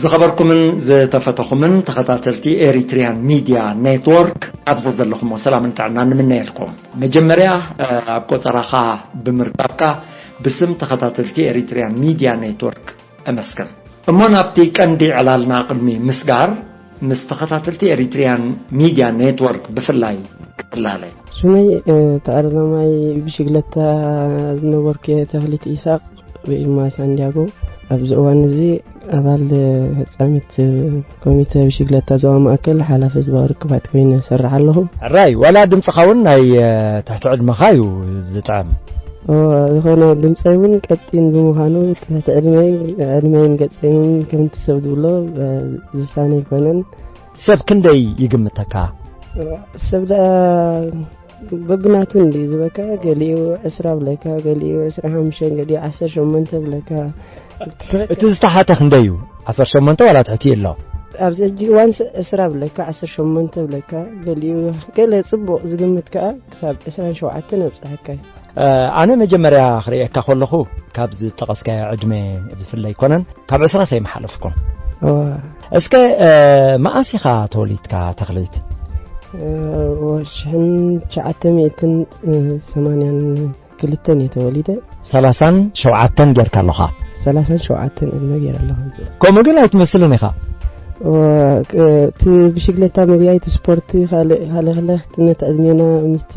ዝኸበርኩምን ዝተፈተኹምን ተኸታተልቲ ኤሪትሪያን ሚድያ ኔትወርክ፣ ኣብ ዘዘለኹሞ ሰላምን ጥዕናን ንምነየልኩም። መጀመርያ፣ እ፣ ኣብ ቆጸራኻ ብምርካብካ ብስም ተኸታተልቲ ኤሪትሪያን ሚድያ ኔትወርክ እመስግን። እሞ ናብቲ ቀንዲ ዕላልና ቅድሚ ምስጋር፣ ምስ ተኸታተልቲ ኤሪትሪያን ሚድያ ኔትወርክ ብፍላይ ክትላለ። ስመይ፣ እ፣ ተቐዳዳማይ ብሽግለታ ዝነበርኩ እየ፣ ተኽሊት ኢሳቕ ወይ ድማ ሳንዲያጎ። ኣብዚ እዋን እዚ ኣባል ፈጻሚት ኮሚተ ብሽግለታ ዞባ ማእከል ሓላፊ ህዝባዊ ርክባት ኮይነ እሰርሕ ኣለኹ። ሕራይ፣ ዋላ ድምጽኻ እውን ናይ፣ እ፣ ትሕቲ ዕድመኻ እዩ ዝጥዕም። እዎ፣ ዝኾነ ድምጸይ እውን ቀጢን ብምዃኑ ትሕቲ ዕድመይ፣ ዕድመይን ገጸይን እውን ከምቲ ሰብ ዝብሎ፣ እ፣ ዝሳነ ኣይኮነን። ሰብ ክንደይ ይግምተካ? እዎ፣ ሰብ ደኣ በብናቱ እንድዩ ዝበካ፣ ገሊኡ ዕስራ ብለካ፣ ገሊኡ ዕስራ ሓሙሽተ፣ ገሊኡ ዓሰርተ ሸሞንተ ብለካ። እቲ ዝተሓተ ክንደይ እዩ? ዓሰርተ ሸሞንተ ዋላ ትሕቲ ኣሎ? ኣብዚ ሕጂ እዋን ስ-፣ ዕስራ ብለካ፣ ዓሰርተ ሸሞንተ ብለካ፣ ገሊኡ ገለ ጽቡቕ ዝግምት ከኣ ክሳብ ዕስራን ሸውዓተን ኣብጽሐካ እዩ። እ፣ ኣነ መጀመርያ ክርእየካ ከለኹ ካብ ዝጠቐስካዮ ዕድመ ዝፍለ ኣይኮነን፣ ካብ ዕስራ ሰይምሓለፍኩን። እዋ። እስከ፣ እ፣ መኣስ ኢኻ ተወሊድካ ተኽሊት? እ፣ ወ-፣ ሽሕን ትሽዓተ ሚእትን ሰማንያን ክልተን እየ ተወሊደ። ሰላሳን ሸውዓተን ጌርካ ኣለኻ? ሰላሳን ሸውዓተን ዕድመ ጌረ ኣለኹ። ከምኡ ግን ኣይትመስልን ኢኻ። እዋ፣ ክ-፣ እቲ ብሽግለታ ምግያይ፣ እቲ ስፖርቲ ካልእ፣ ካልእ፣ ካልእ ነቲ ዕድሜና ምስቲ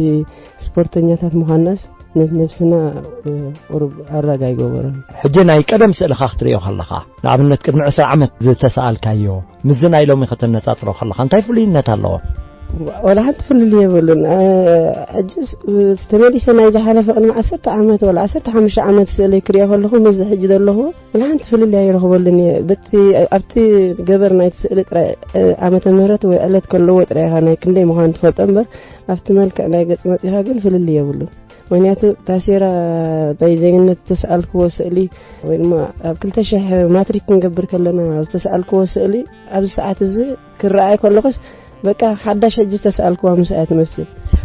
ስፖርተኛታት ምዃንናስ ነቲ ነብስና፣ እ፣ ቁሩብ ኣራጋ ኣይገበሮን። ሕጂ ናይ ቀደም ስእልኻ ክትርእዮ ከለኻ፣ ንኣብነት ቅድሚ ዕስራ ዓመት ዝተሰኣልካዮ፣ ምስዚ ናይ ሎሚ ከተነጻጽሮ ከለኻ፣ እንታይ ፍሉይነት ኣለዎ? ዋላ ሓንቲ ፍልልይ የብሉን። እ፣ ሕጅስ፣ እ፣ ተመሊሰ ናይ ዝሓለፈ ቅድሚ ዓሰርተ ዓመት ዋላ ዓሰርተ ሓሙሽተ ዓመት ስእለይ ክርእዮ ከለኹ፣ ምስዚ ሕጂ ዘለኹ ዋላ ሓንቲ ፍልልይ ኣይረኽበሉን እየ። በቲ፣ ኣብቲ ገበር ናይቲ ስእሊ ጥራይ፣ እ፣ ዓመተ ምህረት ወይ ዕለት ከለዎ ጥራይ ኢኻ ናይ ክንደይ ምዃኑ ትፈልጦ እምበር፣ ኣብቲ መልክዕ ናይ ገጽ መጺኻ ግን ፍልልይ የብሉን። ምኽንያቱ ታሴራ ናይ ዜግነት ዝተሰኣልክዎ ስእሊ ወይ ድማ ኣብ ክልተ ሽሕ ማትሪክ ክንገብር ከለና ዝተሰኣልክዎ ስእሊ ኣብዚ ሰዓት እዚ ክረኣይ ከለኹስ በቃ ሓዳሽ ሕጂ ዝተሰኣልክዋ ምስ እያ ትመስል።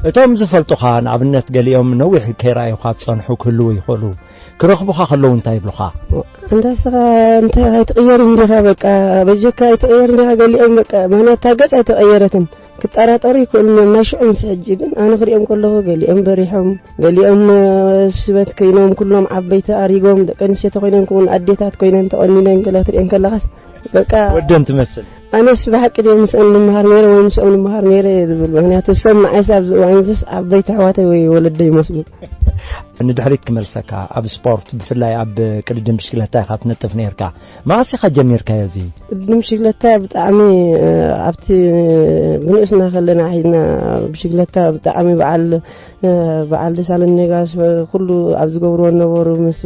እቶም ዝፈልጡኻ ንኣብነት ገሊኦም ነዊሕ ከይረኣዩኻ ዝጸንሑ ክህልዉ ይኽእሉ። ክረኽቡኻ ከለዉ እንታይ ይብሉኻ? እንዳ እስኻ እንታይ ኣይትቕየርን ዲኻ? በቃ በጀካ ኣይትቕየርን ዲኻ? ገሊኦም በቃ ምኽንያት እታ ገጽ ኣይተቐየረትን። ክጠራጠሩ ይኽእሉ እዮም። ናይ ሽዑ ምስ ሕጂ ግን ኣነ ክሪኦም ከለኹ ገሊኦም በሪሖም፣ ገሊኦም፣ እ፣ ሽበት ኮይኖም፣ ኩሎም ዓበይቲ ኣሪጎም፣ ደቂ ኣንስትዮ ተኮይነን ክውን ኣዴታት ኮይነን ተቆኒነን ገለ ክትሪኦም ከለኻስ በቃ ወደን ትመስል። ኣነስ ብሓቂ ድየ ምስኦም ንምሃር ነይረ ወይ ምስኦም ንምሃር ነይረ እየ ዝብል። ምኽንያቱ እሶም ንዓይስ ኣብዚ እዋን እዚስ ዓበይቲ ኣሕዋተይ ወይ ወለደይ ይመስሉ። ንድሕሪት ክመልሰካ፣ ኣብ ስፖርት ብፍላይ ኣብ ቅድድም ብሽክለታ ኢኻ ትነጥፍ ነይርካ። መኣስ ኢኻ ጀሚርካዮ እዚ? ቅድድም ብሽክለታ ብጣዕሚ፣ እ፣ ኣብቲ ብንእስና ከለና ሒዝና ብሽክለታ ብጣዕሚ በዓል፣ እ፣ በዓል ደሳለኝ ነጋሽ ኩሉ ኣብ ዝገብርዎ ነበሩ ምስ፣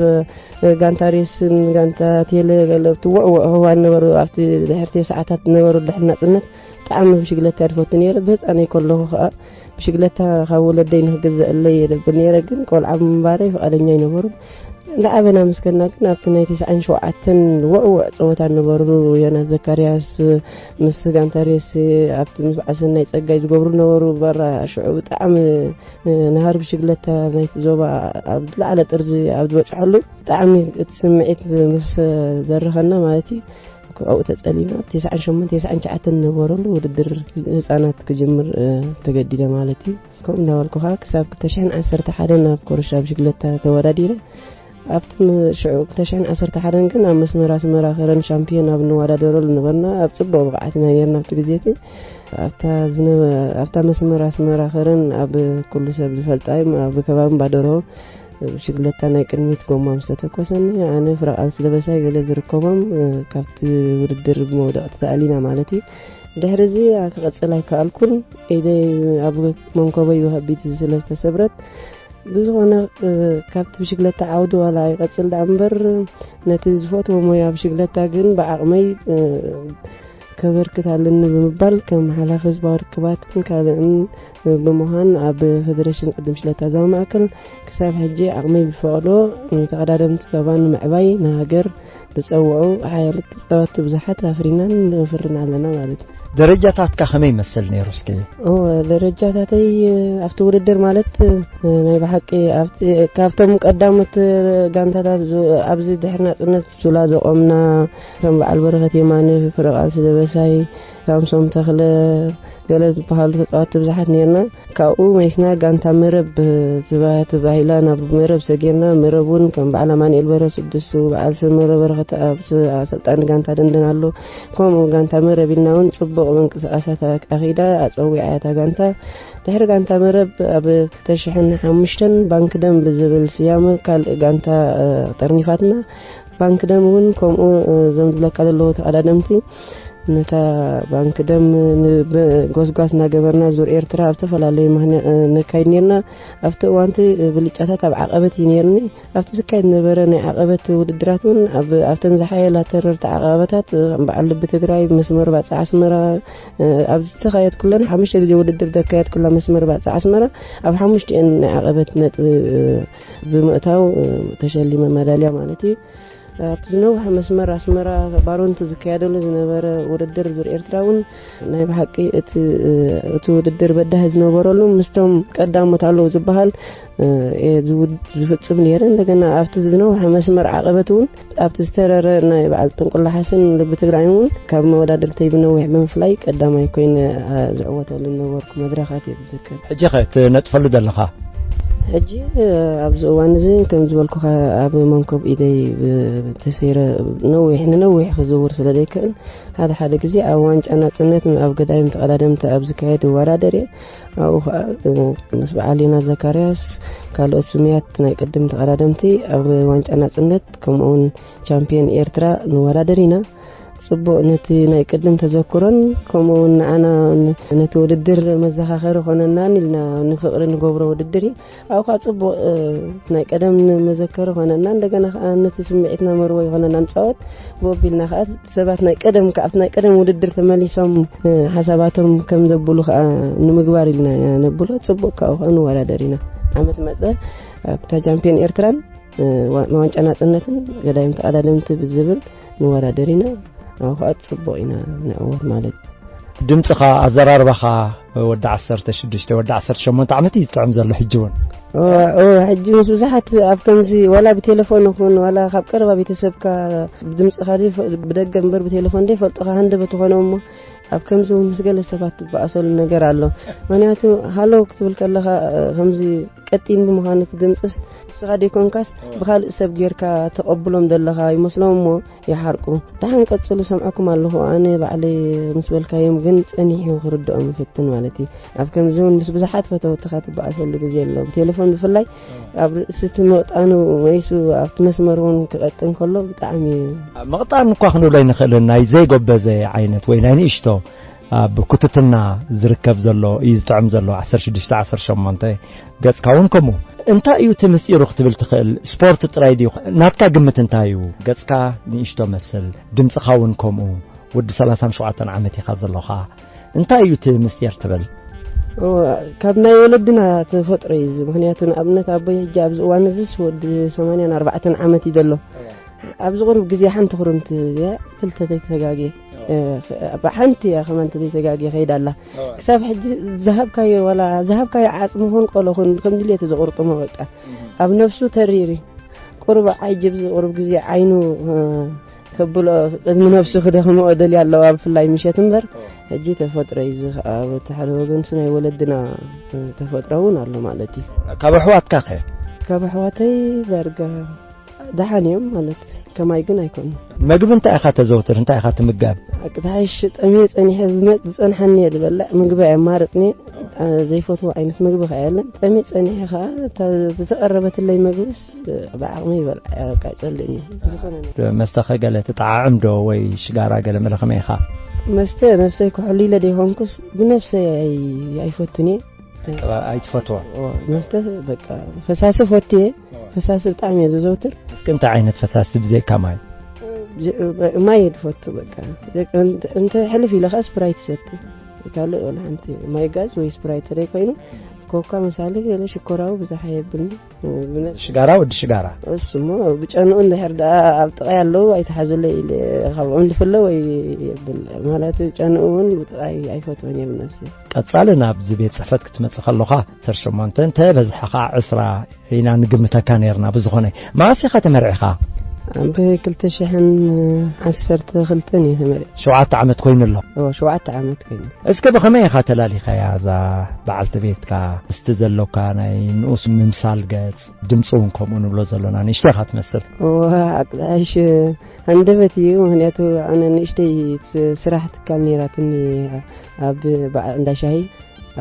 እ፣ ጋንታ ሬስን ጋንታ ቴለ ገለ እቲ ውዕውዕ እዋን ነበሩ። ኣብቲ ድሕርቲ ሰዓታት ነበሩ ድሕሪ ናጽነት ብጣዕሚ ብሽክለታ ድፈቱ ነይረ። ብህፃነይ ከለኹ ከዓ ብሽግለታ ካብ ወለደይ ንክግዘአለይ የደብል ነይረ፣ ግን ቆልዓ ብምንባረይ ፍቓደኛ ኣይነበሩን። እንዳዓበና ምስ ከድና ግን ኣብቲ ናይ ተስዓን ሸውዓተን ውዕውዕ ፀወታ ነበሩ፣ ዮናስ ዘካርያስ ምስ ጋንታ ሬስ ኣብቲ ምስ በዓል ሰናይ ፀጋይ ዝገብሩ ነበሩ። በራ ሽዑ ብጣዕሚ ናሃር ብሽግለታ ናይቲ ዞባ ኣብ ዝለዓለ ጥርዚ ኣብ ዝበፅሐሉ ብጣዕሚ እቲ ስምዒት ምስ ደረኸና ማለት እዩ። ኣብኡ ተጸሊና፣ ተስዓን ሸሞንተን ተስዓን ትሽዓተን ዝነበረሉ ውድድር ህጻናት ክጅምር፣ እ፣ ተገዲደ ማለት እዩ። ከምኡ እንዳበልኩኻ ክሳብ ክልተ ሽሕን ዓሰርተ ሓደን ኣብ ኮረሻ ብሽግለታ ተወዳዲረ። ኣብቲ ም-፣ ሽዑ ክልተ ሽሕን ዓሰርተ ሓደን ግን ኣብ መስመር ኣስመራ ከረን ሻምፒዮን ኣብ እንወዳደረሉ ነበርና። ኣብ ጽቡቕ ብቕዓት ኢና ነርና ኣብቲ ግዜ እቲ። ኣብታ ዝነ-፣ ኣብታ መስመር ኣስመራ ከረን ኣብ ኩሉ ሰብ ዝፈልጣ እዩ፣ ኣብ ከባቢ ባደሮ ብሽግለታ ናይ ቅድሚት ጎማ ምስ ተተኮሰኒ፣ ኣነ ፍረ ቃልሲ ለበሳይ ገለ ዝርከቦም፣ እ፣ ካብቲ ውድድር ብመውደቕ ተሳእሊና ማለት እዩ። ድሕሪ እዚ ክቐጽል ኣይከኣልኩን። ኢደይ ኣብ መንኮበይ ብኸቢድ ስለ ዝተሰብረት፣ ብዝኾነ፣ እ፣ ካብቲ ብሽግለታ ዓውዲ ዋላ ይቐጽል ደኣ እምበር፣ ነቲ ዝፈትዎ ሞያ ብሽግለታ ግን ብዓቕመይ፣ እ፣ ከበርክት ኣለኒ ብምባል፣ ከም ሓላፊ ህዝባዊ ርክባትን ካልእን ብምዃን፣ ኣብ ፌደሬሽን ቅድድም ብሽክለታ ዞባ ማእከል ክሳብ ሕጂ ዓቕመይ ብዝፈቕዶ ንተቐዳደምቲ ዞባ ንምዕባይ ንሃገር ዝጸውዑ ሓያሎ ተጻወትቲ ብዙሓት ኣፍሪናን ነፍርን ኣለና ማለት እዩ። ደረጃታትካ ከመይ ይመስል ነይሩ እስኪ? እወ፣ ደረጃታተይ ኣብቲ ውድድር ማለት ናይ ብሓቂ ኣብቲ፣ ካብቶም ቀዳሞት ጋንታታት ዙ-፣ ኣብዚ ድሕሪ ናጽነት ዙላ ዘቆምና ከም በዓል በረኸት የማነ፣ ፍረ ቃልሲ ደበሳይ፣ ሳምሶም ተኽለ፣ ገለ ዝበሃሉ ተጻወትቲ ብዙሓት ነርና። ካብኡ መይስና ጋንታ መረብ ትባ-፣ ተባሂላ ናብ መረብ ሰጊርና። መረብ እውን ከም በዓል ኣማኑኤል በረስድሱ፣ በዓል ሰመረ በረኸት ኣብ ስ-፣ ኣሰልጣኒ ጋንታ ደንደን ኣሎ። ከምኡ ጋንታ መረብ ኢልና እውን ጽቡቕ ምንቅስቃሳት ኣክ-፣ ኣኺዳ ኣጸዊዓ እያ እታ ጋንታ። ድሕሪ ጋንታ መረብ ኣብ ክልተ ሽሕን ሓሙሽተን ባንክ ደም ብዝብል ስያመ ካልእ ጋንታ፣ እ፣ ጠርኒፋትና። ባንክ ደም እውን ከምኡ፣ እ፣ እዞም ዝብለካ ዘለዉ ተቐዳደምቲ ነታ ባንክ ደም ን-፣ ብ-፣ ጎስጓስ እናገበርና ዙር ኤርትራ ኣብ ዝተፈላለዩ ምኽንያ-፣ እ፣ ነካይድ ነርና። ኣብቲ እዋንቲ፣ እ፣ ብልጫታት ኣብ ዓቐበት እዩ ነርኒ። ኣብቲ ዝካየድ ነበረ ናይ ዓቐበት ውድድራት እውን ኣብ፣ ኣብተን ዝሓየላ ተረርቲ ዓቐበታት፣ እ፣ ከም በዓል ልቢ ትግራይ፣ መስመር ባጽዕ ኣስመራ፣ እ፣ ኣብ ዝተኻየድ ኩለን ሓሙሽተ ግዜ ውድድር ዘካየድ ኩላ መስመር ባጽዕ ኣስመራ ኣብ ሓሙሽቲኤን ናይ ዓቐበት ነጥቢ፣ እ፣ ብምእታው፣ እ፣ ተሸሊመ ማዳልያ ማለት እዩ። ኣብቲ ዝነውሐ መስመር ኣስመራ ባሮንቱ ዝካየደሉ ዝነበረ ውድድር ዙር ኤርትራ እውን ናይ ብሓቂ እቲ፣ እቲ ውድድር በዳሂ ዝነበረሉ ምስቶም ቀዳሞት ኣለዉ ዝበሃል፣ እ፣ እየ ዝውድ-፣ ዝፍጽም ነይረ። እንደገና ኣብቲ ዝነውሐ መስመር ዓቐበት እውን ኣብቲ ዝተረረ ናይ በዓል ጥንቁላ ሓሰን ልቢ ትግራይ እውን ካብ መወዳድርተይ ብነዊሕ ብምፍላይ ቀዳማይ ኮይነ፣ እ፣ ዝዕወተሉ ዝነበርኩ መድረኻት እየ ዝዝክር። ሕጂ ኸ ትነጥፈሉ ዘለኻ? ሕጂ፣ እ፣ ኣብዚ እዋን እዚ ከም ዝበልኩኻ ኣብ መንኮብ ኢደይ ብ-፣ ተሰይረ ነዊሕ፣ ንነዊሕ ክዝውር ስለ ዘይክእል፣ ሓደ ሓደ ግዜ ኣብ ዋንጫ ናጽነት ኣብ ገዳይም ተቐዳደምቲ ኣብ ዝካየድ እወዳደር እየ። ኣብኡ ኸኣ፣ እ፣ ምስ በዓል ዮናስ ዘካርያስ፣ ካልኦት ስሙያት ናይ ቅድም ተቐዳደምቲ ኣብ ዋንጫ ናጽነት፣ ከምኡውን ቻምፒዮን ኤርትራ ንወዳደር ኢና። ጽቡቕ፣ ነቲ ናይ ቅድም ተዘክሮን ከምኡ እውን ንዓና ን-፣ ነቲ ውድድር መዘኻኸሪ ኮነናን ኢልና ንፍቕሪ ንገብሮ ውድድር እዩ። ኣብኡ ኸኣ ጽቡቕ፣ እ፣ ናይ ቀደም ንመዘከሪ ኮነና፣ እንደገና ኸኣ ነቲ ስምዒትና መርወይ ኮነና ንጻወት። ብኡ ኣቢልና ኸኣ ሰባት ናይ ቀደም፣ ከኣ ኣብቲ ናይ ቀደም ውድድር ተመሊሶም፣ እ፣ ሓሳባቶም ከም ዘብሉ ኸኣ ንምግባር ኢልና ኢና ነብሎ። ጽቡቕ፣ ካብኡ ኸኣ ንወዳደር ኢና። ዓመት መጸ ኣብታ ቻምፒዮን ኤርትራን እ፣ ዋ-፣ ዋንጫ ናጽነትን ገዳይም ተቐዳደምቲ ብዝብል ንወዳደር ኢና። ኣብኡ ኸኣ ጽቡቕ ኢና ንዕወት ማለት እዩ። ድምጽኻ፣ ኣዘራርባኻ ወዲ ዓሰርተ ሽዱሽተ፣ ወዲ ዓሰርተ ሸሞንተ ዓመት እዩ ዝጥዕም ዘሎ ሕጂ እውን። እወ፣ እወ፣ ሕጂ ምስ ብዙሓት ኣብ ከምዚ ዋላ ብቴሌፎን ይኹን ዋላ ካብ ቀረባ ቤተሰብካ ብድምጽኻ ዘይፈ-፣ ብደገ እምበር ብቴሌፎን ዘይፈልጡኻ ሃንደበት ትኾኖም እሞ ኣብ ከምዚ እውን ምስ ገለ ሰባት ትበኣሰሉ ነገር ኣሎ። ምኽንያቱ ሃሎ ክትብል ከለኻ፣ እ፣ ከምዚ ቀጢን ብምዃኑ እቲ ድምጽስ ንስኻ ዘይኮንካስ ብኻልእ ሰብ ጌርካ ተቐብሎም ዘለኻ ይመስሎም እሞ ይሓርቁ። ደሓን ቀጽሉ፣ ሰምዐኩም ኣለኹ። ኣነ ባዕለይ ምስ በልካዮም ግን ጸኒሑ ክርድኦም ይፍትን ማለት እዩ። ኣብ ከምዚ እውን ምስ ብዙሓት ፈተውትኻ ትበኣሰሉ ግዜ ኣሎ። ብቴሌፎን ብፍላይ ኣብ ርእሲ እቲ ምቕጣኑ ወይስ ኣብቲ መስመር እውን ክቐጥን ከሎ ብጣዕሚ ምቕጣን እኳ ክንብሎ ኣይንኽእልን። ናይ ዘይጎበዘ ዓይነት ወይ ናይ ንእሽቶ ኣብ ኩትትና ዝርከብ ዘሎ እዩ ዝጥዕም ዘሎ። ዓሰርተ ሽዱሽተ ዓሰርተ ሸሞንተ ገጽካ እውን ከምኡ። እንታይ እዩ እቲ ምስጢሩ ክትብል ትኽእል? ስፖርት ጥራይ ድዩ? ናትካ ግምት እንታይ እዩ? ገጽካ ንእሽቶ መስል፣ ድምጽኻ እውን ከምኡ። ወዲ ሰላሳን ሸውዓተን ዓመት ኢኻ ዘለኻ። እንታይ እዩ እቲ ምስጢር ትብል? እወ፣ ካብ ናይ ወለድና ተፈጥሮ እዩ እዚ። ምኽንያቱ ንኣብነት ኣቦይ ሕጂ ኣብዚ እዋን እዚስ ወዲ ሰማንያን ኣርባዕተን ዓመት እዩ ዘሎ። ኣብዚ ቁሩብ ግዜ ሓንቲ ክርምቲ እያ፣ ክልተ ዘይተጋግየ፣ እ፣ ብሓንቲ እያ ከማን እንተ ዘይተጋግየ ከይዳ ኣላ። ክሳብ ሕጂ ዝሃብካዮ፣ ዋላ ዝሃብካዮ ዓጽሚ ኹን ቆሎ ኹን ከም ድልየቱ ዝቑርጥሞ በቃ። ኣብ ነፍሱ ተሪሪ። ቁሩብ ዓጅብ ዝቑሩብ ግዜ ዓይኑ፣ እ፣ ከብሎ ቅድሚ ነፍሱ ክደኽምኦ ደልያ ኣለዋ፣ ብፍላይ ምሸት እምበር። ሕጂ ተፈጥሮ እዩ እዚ ኸኣ፣ በቲ ሓደ ወገንስ ናይ ወለድና፣ እ፣ ተፈጥሮ እውን ኣሎ ማለት እዩ። ካብ ኣሕዋትካ ኸ? ካብ ኣሕዋተይ ዳርጋ ደሓን እዮም ማለት፣ ከማይ ግን ኣይኮኑን። መግቢ እንታይ ኢኻ ተዘውትር? እንታይ ኢኻ ትምገብ? ኣቅድሓይሽ ጠምየ ጸኒሐ ዝመ-፣ ዝጸንሓኒ እየ ዝበልዕ። ምግቢ ኣየማርጽኒ። ኣ፣ ዘይፈትዎ ዓይነት ምግቢ ከኣ የለን። ጠምየ ጸኒሐ ከኣ እታ ዝተቐረበትለይ ምግብስ ብዓቕመይ ይበልዓ እየ። በቃ ኣይጸልእን እየ። ዝኾነ ነገር። መስተኸ ገለ ትጠዓዕም ዶ ወይ ሽጋራ ገለ መለ ከመይ ኢኻ? መስተ ነብሰይ ክሕሉ ኢለ ደይኮንኩስ ብነብሰይ ኣይ-፣ ኣይፈቱን እየ። በቃ ኣይትፈትዎ? ኦ፣ መስተ በቃ ፈሳሲ ፈትየ፣ ፈሳሲ ብጣዕሚ እየ ዘዘውትር። እስኪ እንታይ ዓይነት ፈሳሲ ብዘይካ ማይ? ዝ-፣ ማይ እየ ዝፈቱ በቃ። እንተ፣ እንተ ሕልፍ ኢለ ኸዓ ስፕራይት ይሰቲ። ካልእ ወላ ሓንቲ ማይ ጋዝ ወይ ስፕራይት ተደይ ኮይኑ፣ ኮካ ምሳሌ ገለ ሽኮራዊ ብዙሕ የብልኒ። ብነ- ሽጋራ፣ ወዲ ሽጋራ። እሱ እሞ ብጨንኡ እንድሕር ደኣ ኣብ ጥቓይ ኣለዉ ኣይተሓዙለይ ኢለ ካብኦም ልፍለ ወይ የብል። ማለት ጨንኡ እውን ብጥቓይ ኣይፈትዎን እየ ብነፍሲ። ቀጻሊ ናብዚ ቤት ጽሕፈት ክትመጽእ ከለኻ ዓሰርተ ሸሞንተ እንተ በዝሐኻ ዕስራ ኢና ንግምተካ ነይርና። ብዝኾነ፣ መዓስ ኢኻ ተመርዒኻ? ኣብ ክልተ ሽሕን ዓሰርተ ክልተን እየ ተመርዒ። ሸውዓተ ዓመት ኮይኑ ኣሎ። እዎ፣ ሸውዓተ ዓመት ኮይኑ። እስከ ብኸመይ ኢኻ ተላሊኻያ እዛ በዓልቲ ቤትካ? ምስቲ ዘሎካ ናይ ንኡስ ምምሳል ገጽ፣ ድምጺ እውን ከምኡ ንብሎ ዘሎና ንእሽቶ ኢኻ ትመስል። እዎ፣ ኣቅጣይሽ ሃንደበት እዩ። ምኽንያቱ ኣነ ንእሽተይ ስ-፣ ስራሕ ትካል ነይራትኒ ኣብ በዓ-፣ እንዳ ሻሂ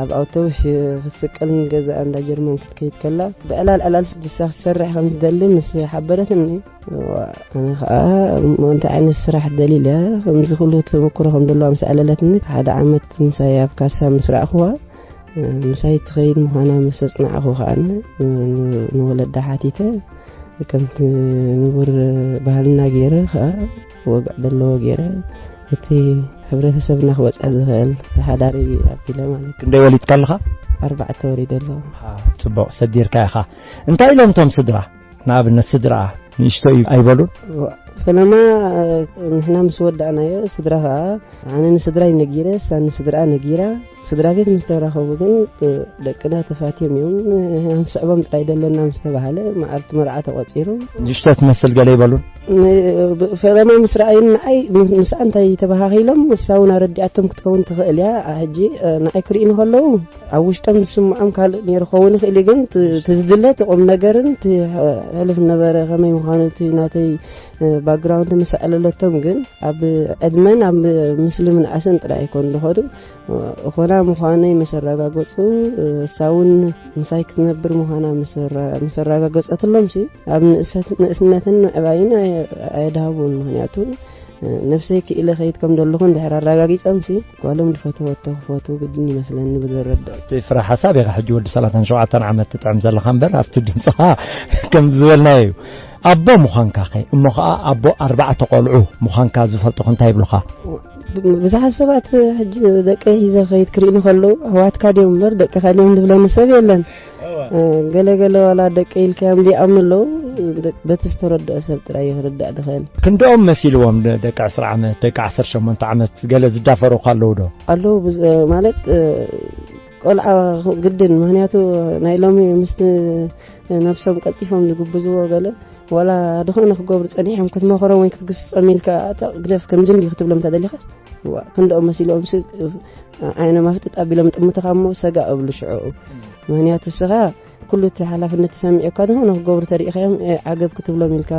ኣብ ኣውቶቡስ ክትስቀል ንገዛ እንዳ ጀርመን ክትከይድ ከላ ብዕላል ዕላል ስድሳ ክትሰርሕ ከም ትደሊ ምስ ሓበረትኒ፣ እዋ፣ ኣነ ኸኣ እሞ እንታይ ዓይነት ስራሕ ትደሊ ኢለ ከምዚ ኩሉ ተመክሮ ከም ዘለዋ ምስ ኣዕለለትኒ፣ ሓደ ዓመት ምሳይ ኣብ ካሳ ምስ ረኣኽዋ፣ ምሳይ ትኸይድ ምዃና ምስ ኣጽናዕኹ ከኣ ን-፣ ንወለዳ ሓቲተ፣ ከምቲ ንቡር ባህልና ገይረ ከኣ ወግዒ ዘለዎ ገይረ፣ እቲ ሕብረተሰብና ክበጽሕ ዝኽእል ተሓዳሪ ኣቢለ ማለት እዩ። ክንደይ ወሊድካ ኣለኻ? ኣርባዕተ ወሊደ ኣለኹ። ኣሃ፣ ጽቡቕ፣ ሰዲርካ ኢኻ። እንታይ ኢሎም እቶም ስድራ? ንኣብነት ስድራ ንእሽቶ እዩ ኣይበሉን? ፈለማ ንሕና ምስ ወዳእናዮ፣ ስድራ ከኣ ኣነ ንስድራይ ነጊረ፣ እሳ ንስድራኣ ነጊራ። ስድራ ቤት ምስ ተራኸቡ ግን፣ እ፣ ደቅና ተፋትዮም እዮም። እ፣ ንስዕቦም ጥራይ ደለና ምስ ተባህለ፣ መዓልቲ መርዓ ተቖጺሩ። ንእሽቶ ትመስል ገለ ይበሉን? ን-፣ ብ-፣ ፈለማ ምስ ረኣዩኒ ንዓይ፣ ም-፣ ምስኣ እንታይ ተበሃኺሎም፣ እሳ እውን ኣረዲኣቶም ክትከውን ትኽእል እያ። ኣ፣ ሕጂ፣ እ፣ ንዓይ ክርእዩኒ ከለዉ፣ ኣብ ውሽጦም ዝስምዖም ካልእ ነይሩ ክኸውን ይኽእል እዩ፣ ግን ት-፣ እቲ ዝድለ እቲ ቁም ነገርን እቲ ሕ-፣ ሕሉፍ ነበረ ከመይ ምዃኑ እቲ ናተይ፣ እ፣ ባክግራውንድ ምስ ኣዕለለቶም ግን ኣብ ዕድመን ኣብ ምስሊ ምንኣስን ጥራይ ኣይኮኑ ዝኸዱ። ኾና ምዃነይ ምስ ኣረጋገጹ፣ እሳ እውን ምሳይ ክትነብር ምዃና ምስ ኣረ-፣ ምስ ኣረጋገጸትሎምሲ፣ ኣብ ንእሰት-፣ ንእስነትን ምዕባይን ኣየ-፣ ኣየድሃቡን። ምኽንያቱ፣ ነብሰይ ክኢለ ከይድ ከም ዘለኹ እንድሕር ኣረጋጊጾምሲ፣ ጓሎም ዝፈተወቶ ክፈቱ ግድን ይመስለኒ ብዝረድኦ። እቲ ፍረ ሓሳብ ኢኻ ሕጂ ወዲ ሰላሳን ሸውዓተን ዓመት ትጥዕም ዘለኻ እምበር፣ ኣብቲ ድምጽኻ ከም ዝበልናዮ እዩ። ኣቦ ምዃንካኸ፣ እሞ ኸኣ ኣቦ ኣርባዕተ ቆልዑ ምዃንካ ዝፈልጡኽ እንታይ ይብሉኻ? ብዙሓት ሰባት ሕጂ ደቀይ ሒዘ ኸይድ ክርእዩኒ ከለዉ፣ ኣሕዋትካ ድዮም እምበር ደቅኻ ድዮም ዝብለኒ ሰብ የለን። እወ። እ፣ ገለ ገለ ዋላ ደቀይ ኢልካዮም ዘይኣምኑ ኣለዉ። ደ-፣ በቲ ዝተረድኦ ሰብ ጥራይ እዩ ክርዳእ ዝኽእል። ክንድኦም መሲልዎም ደ-፣ ደቂ ዕስራ ዓመት፣ ደቂ ዓሰርተ ሸሞንተ ዓመት ገለ ዝዳፈሩኻ ኣለዉ ዶ? ኣለዉ፣ ብዝ-፣ ማለት፣ እ፣ ቆልዓ ግድን፣ ምኽንያቱ ናይ ሎሚ ምስቲ ነብሶም ቀልጢፎም ዝግብዝዎ ገለ፣ ዋላ ዝኾነ ክገብሩ ጸኒሖም ክትመኽሮም ወይ ክትግስጾም ኢልካ፣ "ኣታ ግደፍ፣ ከምዚ እንድዩ" ክትብሎም እንተደሊኻስ፣ ዋ፣ ክንድኦም መሲሎምሲ፣ ዓይኖም ኣፍጥጥ ኣቢሎም ጥምትኻ እሞ ሰጋእ እብሉ ሽዑ። ምኽንያቱ እስኻ ኩሉ እቲ ሓላፍነት ተሰሚዑካ፣ ዝኾነ ክገብሩ ተሪእኻዮም፣ እ፣ ዓገብ ክትብሎም ኢልካ፣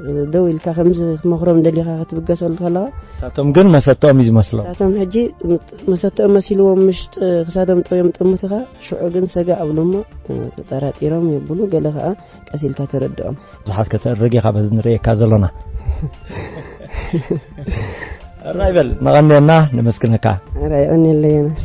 እ፣ ደው ኢልካ ከምዚ ክትመኽሮም ደሊኻ ክትብገሰሉ ከለኻ። ንሳቶም ግን መሰተኦም እዩ ዝመስሎም። ንሳቶም ሕጂ መሰተኦም መሲልዎም ምሽጥ ክሳዶም ጠውዮም ጥምትኻ፣ ሽዑ ግን ሰጋእ እብሉ እሞ፣ እ፣ ተጠራጢሮም የብሉ፣ ገለ ኸኣ ቀስ ኢልካ ተረድኦም። ብዙሓት ከተእርግ ኢኻ በዚ ንርእየካ ዘሎና። ራይ በል፣ ነቐንየና፣ ነመስግነካ። ራይ፣ ቀንየለይ ዮናስ።